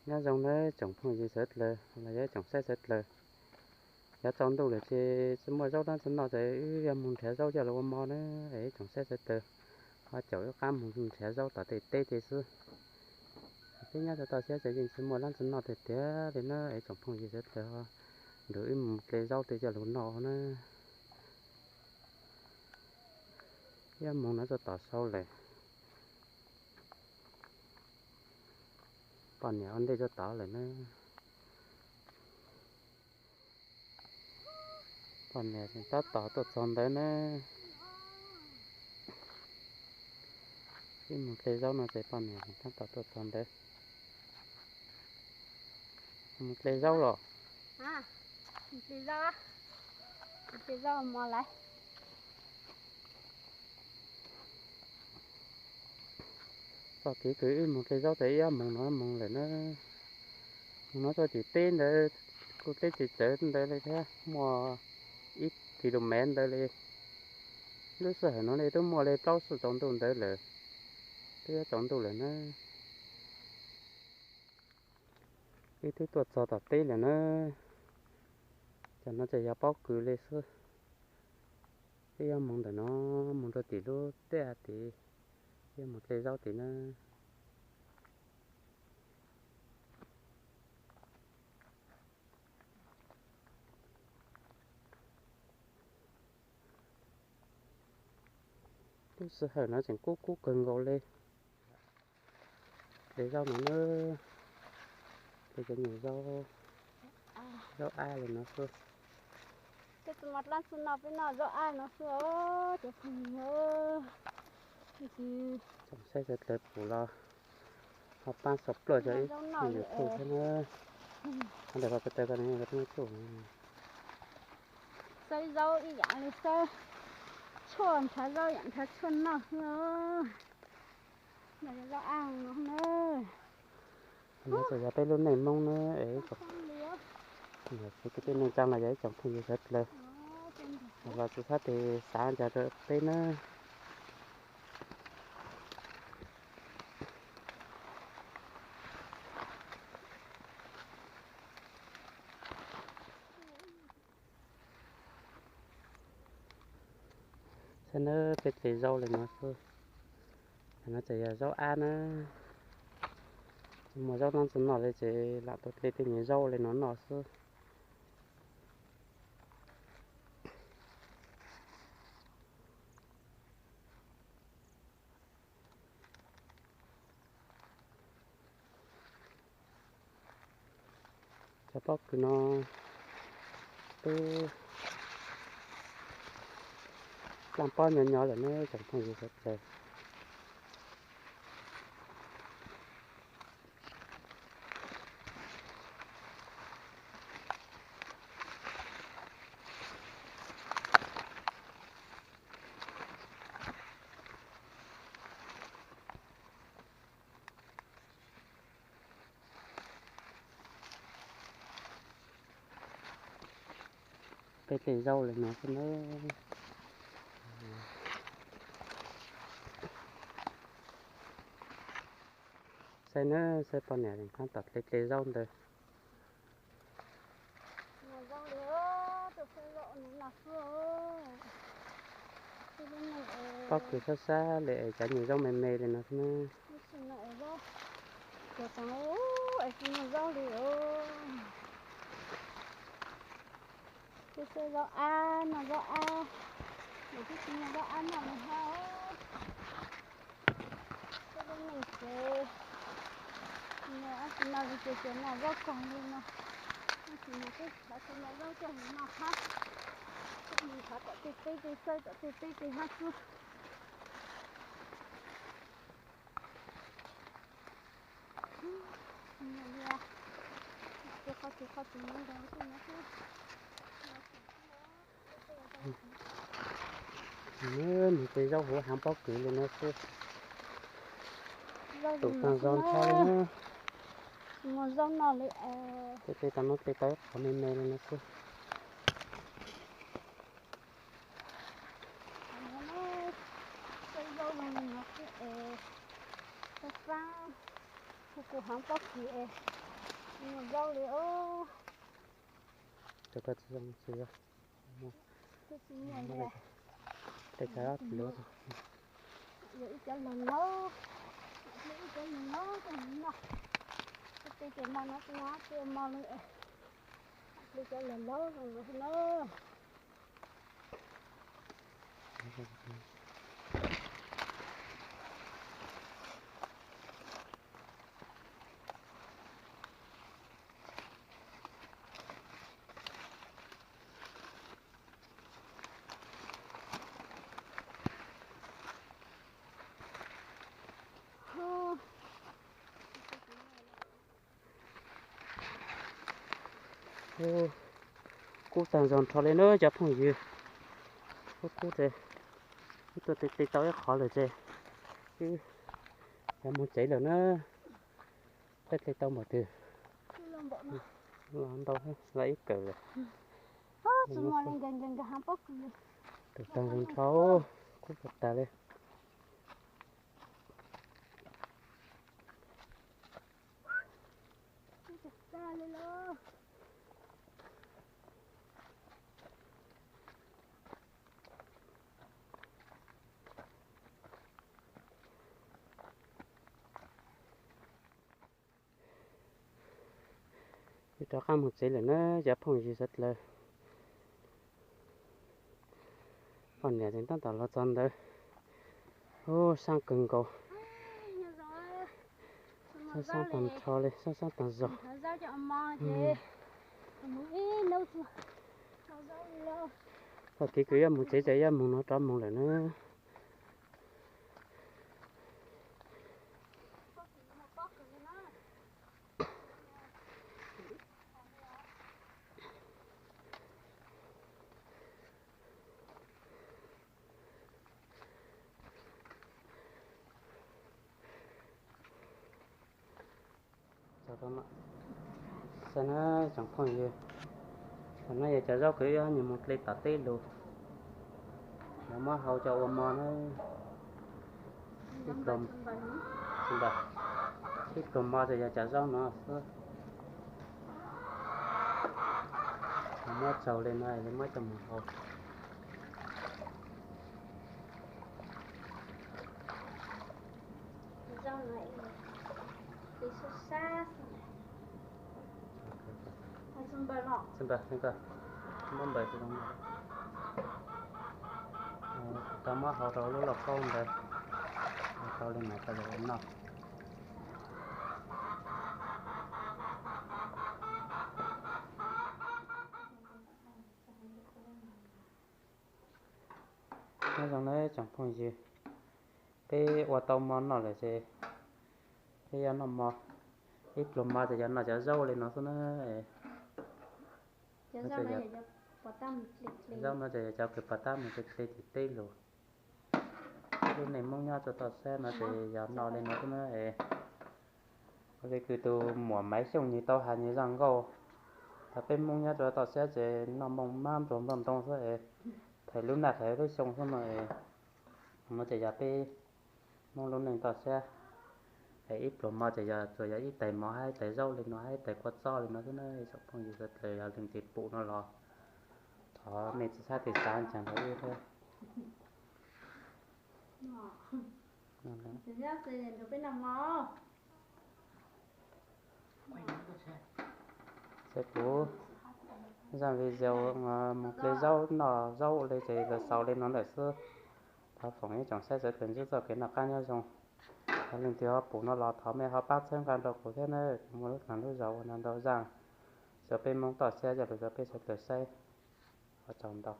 Nyob zoo nawb tsoom phooj ywg sawv dlawg los yog ib tsoom saib sawv dlawg. Yav tsaus ntuj lawm ces tsis muaj zaub dab tsi noj ces wb yog mus nrhiav zaub coj los ua mov na, es ib tsoom saib sawv dlawg ho caum wb qab mus nrhiav zaub tom tej teb tej xwb. Peb nyob tau siab ces yeej tsis muaj dab tsi noj tiag tiag li na, es tsoom phooj ywg sawv dlawg ho nrog wb mus hle zaub tej coj los noj na. Wb mus no txog tom sau lawm. Poj niam ua ntej txog tod lawm na. Poj niam tab tom tuaj txog ntawd na. Wb mus hle zaub no ces poj niam tab tom tuaj txog ntawd. Mus hle zaub los? Txoj kev kws wb mus hle zaub ces ib ob moos no moos lawm na. Mus no txog tim teb ntawd, kuj teb tsis txawv ntawd li thiab, muaj ib kilomev ntawd li. Lub sij hawm no li twb muaj li plaub xuj tsaus ntuj ntawd lawm, twb yuav tsaus ntuj lawm na. Wb twb tuaj txog tom teb lawm na. Tam no ces yog pob kws li xwb. Wb yuav mus ntawm no, mus rau tim lub teb tid, wb yuav mus hle zaub tid na. Lub sij hawm no tseem kub kub kawg nkaus li. Hle zaub no na, hle cov nyuag zaub, zaub ab li no xwb. Peb tsis muaj dab tsi noj, peb noj zaub ab no xwb os cov phooj ywg. Tsoom saib sawv dlawg pum los ho pab subscribe rau ib channel YouTube thiab na. Qhov ntawm ko ko taw ko ne, xawb zaub ib yam li xawb tshuaj, nrhiav zaub yam nrhiav tshuaj noj xwb os. Zaub ab no na. No txawm yog peb lub neej Hmoob na es, niam txiv kwv tij neej tsa los yog ib tsoom phooj ywg sawv dlawg los tsis txhob tes xav ncaws rau peb na. Saib nawb, peb hle zaub li no xwb. No ces yog zaub ab na. Tsis muaj zaub dab tsi noj li ces lam tuaj hle tej nyuag zaub li no noj xwb. Cov pob kws no twb plaj pob nyo nyo lawm na tsoom phooj ywg sawv dlawg. Peb hle zaub li no xwb nawb. Saib nawb, saib poj niam tab tom hle hle zaub ntawd. Pob kws sab sab li es cov nyuag zaub me me li no xwb nawb. Twb xwb zaub ab, noj zaub ab, twb tsis muaj zaub ab noj li hab. Peb lub neej ces, no ab tsis noj li ces tsuas noj zaub koog li no. Ab tsis noj, peb tsis noj zaub coj mus noj hab. Peb mus nrhiav tom tej teb tej xwb, tom tej teb tej hab xwb. Mus hle zaub huv haav pob kws li no xwb. Tus tag zog ntshai li na. Tej tej tau no tej tau qhov me me li no xwb. Tej zaub zoo li no xwb es, tej fab, kuv kuv haav pob kws es, Zaub li os. Tsis zoo, tsis zoo. Twb tsis muaj li. Tej cov luv, ib cov laus laus, ib cov laus laus cov no, tej cov no no tsis muaj, tsis muaj li. Ib cov laus laus zoo no na. Kub tag zog nrho li na cov phooj ywg. Kub kub ces wb tuaj tes tes tau ib qho lawm ces wb yuav mus tsev lawm na. Peb tes tau npaum twg? Los ntau, los ib kawm lawm. Tus tag zog nrho, kub tag tas li. Wb rov qab mus tsev lawm na cov phooj ywg sawv daws. Poj niam tseem tab tom los txog ntawd. Ub, sab kawg nkaus. Sab sab tag nrho li, sab sab tag zog. Tag kis kuv yuav mus tsev ces yuav mus no rov mus lawm na. Saib na tsoom phooj ywg, no yog cov zaub kuv yuav nyias mus dle tom teb lus, lawv muab hau coj ua mov na. Ib pluag mov ces yog cov zaub no xwb. Muab tsaus li no muab coj mus hau. Txiv npawg, muab npawg tsis zoo. Tau muab hau rau lub lauj kaub ntawd, hau li no rau lawv noj. Nyob zoo na tsoom phooj ywg, peb ua tau mov noj lawm ces peb yuav noj mov. Ib pluag mov ces yog noj cov zaub li no xwb na. Zaub no ces yog cov kws pom tab mus dle tim teb lus. Lub neej Hmoob nyob rau toj siab no ces yog noj li no xwb na. Ua li kws tus muam Maiv Xyooj nws tau hais nws zaj nkauj, thaum peb Hmoob nyob rau toj siab ces noj moo mab npluag nplooj ntoo xwb es, thaiv lub naj thaiv lub xyoo xwb no es. No ces yog peb Hmoob lub neej toj siab es ib pluag mov ces yog tsuas yog ib tais mov hab ib tais zaub li no hab ib tais kua txob li no xwb na. Tsoom phooj ywg sawv daws yog leej twg pum no los thov nej tsis txhob txhawj xav ntseeg rau wb thiab. Ces kuv zaj video mus dle zaub noj zaub li ces los xaus li no lawm xwb. Thov foom ib tsoom saib sawv daws ntsib txoj kev noj qab nyob zoo. Yog leej twg ho pum no los thov mej ho pab txhawb nqa rau kuv thiab na. Kuv muaj lub neej lub zog ua ntau ntau zaj rau peb Hmoob toj siab coj lug rau peb sawv daws saib. Ua tsaug ntau.